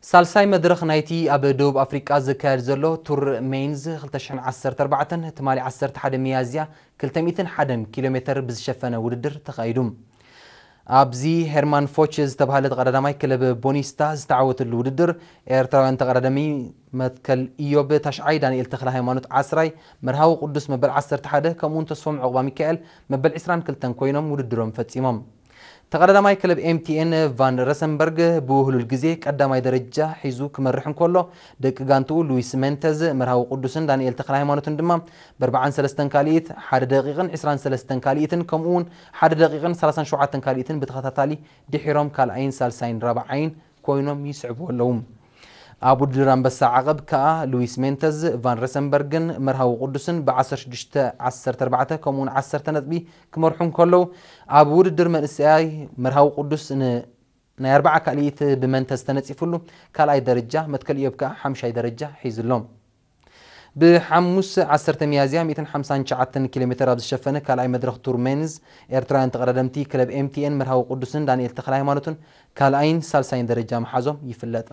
ሳልሳይ መድረኽ ናይቲ ኣብ ደቡብ ኣፍሪቃ ዝካየድ ዘሎ ቱር ሜይንዝ ክልተ ሽሕን ዓሰርተ ኣርባዕተን ትማሊ ዓሰርተ ሓደ ሚያዝያ ክልተ ሚእትን ሓደን ኪሎ ሜተር ብዝሸፈነ ውድድር ተኻይዱ። ኣብዚ ሄርማን ፎች ዝተባህለ ተቐዳዳማይ ክለብ ቦኒስታ ዝተዓወተሉ ውድድር ኤርትራውያን ተቐዳዳሚ መትከል ኢዮብ ታሽዓይ፣ ዳንኤል ተኽለ ሃይማኖት ዓስራይ፣ መርሃዊ ቅዱስ መበል ዓሰርተ ሓደ ከምኡውን ተስፎም ዕቑባ ሚካኤል መበል ዕስራን ክልተን ኮይኖም ውድድሮም ፈጺሞም። ተቐዳዳማይ ክለብ ኤምቲኤን ቫን ረሰንበርግ ብውህሉል ግዜ ቀዳማይ ደረጃ ሒዙ ክመርሕ እንከሎ፣ ደቂ ጋንትኡ ሉዊስ ሜንተዝ፣ መርሃዊ ቅዱስን ዳንኤል ተኽለ ሃይማኖትን ድማ ብኣርባዓን ሰለስተን ካልኢት፣ ሓደ ደቂቕን ዕስራን ሰለስተን ካልኢትን ከምኡ እውን ሓደ ደቂቕን ሰላሳን ሸውዓተን ካልኢትን ብተኸታታሊ ድሒሮም ካልኣይን ሳልሳይን ራብዓይን ኮይኖም ይስዕቡ ኣለዉ። ኣብ ውድድር ኣንበሳ ዓቐብ ከኣ ሉዊስ ሜንተዝ፣ ቫን ረሰንበርግን መርሃዊ ቅዱስን ብ ዓሰርተ ሽዱሽተ ዓሰርተ ኣርባዕተ ከምኡውን ዓሰርተ ነጥቢ ክመርሑ እንከለዉ፣ ኣብ ውድድር መንእሰያይ መርሃዊ ቅዱስ ን ናይ ኣርባዓ ካልኢት ብመንተዝ ተነጺፉሉ ካልኣይ ደረጃ፣ መትከል ኢዮብ ከኣ ሓምሻይ ደረጃ ሒዙ ኣሎ። ብሓሙስ ዓሰርተ ሚያዝያ ሚእትን ሓምሳን ትሽዓተን ኪሎ ሜተር ኣብ ዝሸፈነ ካልኣይ መድረኽ ቱር ሜንዝ፣ ኤርትራውያን ተቐዳደምቲ ክለብ ኤምቲኤን መርሃዊ ቅዱስን ዳንኤል ተኽለ ሃይማኖትን ካልኣይን ሳልሳይን ደረጃ ምሓዞም ይፍለጥ።